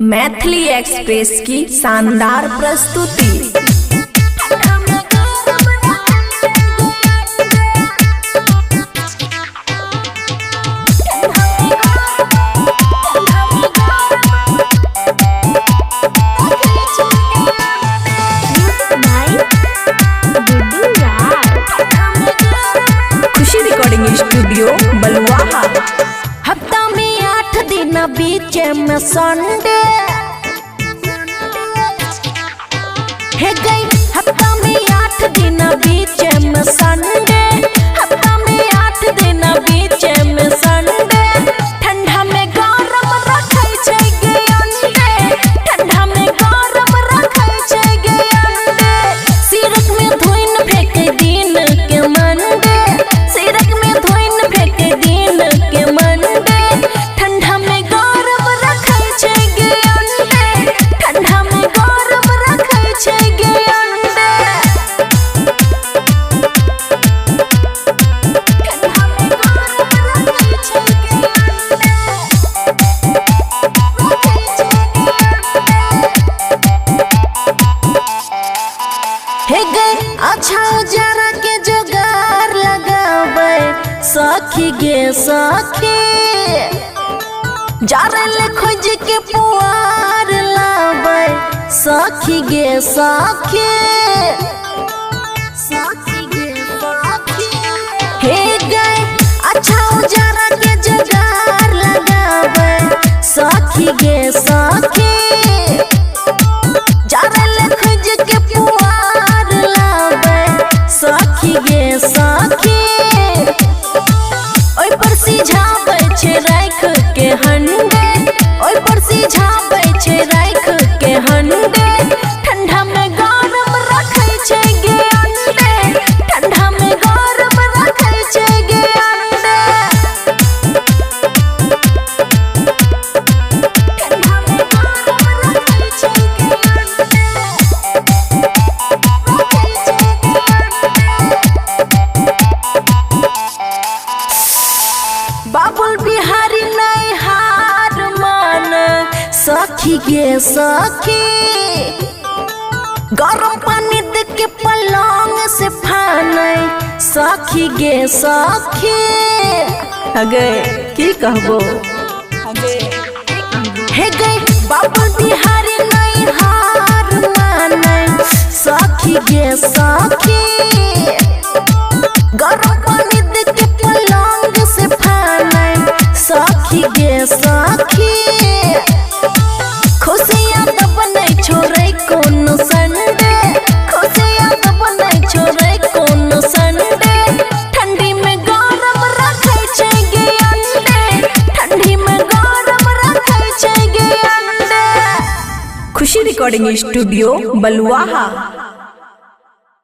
Maithili express की शानदार प्रस्तुति। खुशी रिकॉर्डिंग स्टूडियो बलुआहा। हफ्ता में 8 दिन बीच में संडे हे गई। हफ्ता में 8 दिन बीच में संडे, हफ्ता में 8 दिन बीच में संडे। ठंडा में गरम रखै छै गे अंडे, ठंडा में गरम रखै छै गे अंडे। सिरक में धुइन फेंक दिन के मंडे, सिरक में धुइन फेंक दिन के मंडे। ठंडा में गरम रखै छै गे अंडे, ठंडा में गरम रखै छै गे अंडे। ठंडा में गरम रखै छै गे अंडे, रखै छै गे अंडे। हे गई अच्छा उजारा के जोगार लगाबै सखी गे सखी, जारल खोज के पुआर लाबै सखी गे सखी, सखी गे सखी। हे गई अच्छा उजारा के जोगार लगाबै सखी गे सखी, जारल खोज के पुआर लाबै सखी गे सखी। ओइ पर सिझाबै छै राख के हंडे, ओइ पर सिझाबै छै राख के हंडे। ठंडा में गरम रखै छै गे अंडे, ठंडा में गरम रखै छै गे अंडे। ठंडा में गरम रखै छै गे अंडे, रखै छै गे अंडे। बाबुल बिहारी नहीं हार मान सखी गे सखी, गरम पानी दे के पलंग से फाने सखी गे सखी। अगे की कहबो। हे गई बाबुल बिहारी नहीं हार माने सखी गे सखी, गरम पानी दे के पलंग से फाने सखी गे सखी। खुशियाँ दब नहीं छोड़े कोनो संडे, खुशियाँ दब नहीं छोड़े कोनो संडे। ठंडी में गरम रखै छै गे अंडे, ठंडी में गरम रखै छै गे अंडे। खुशी रिकॉर्डिंग स्टूडियो बलुआहा।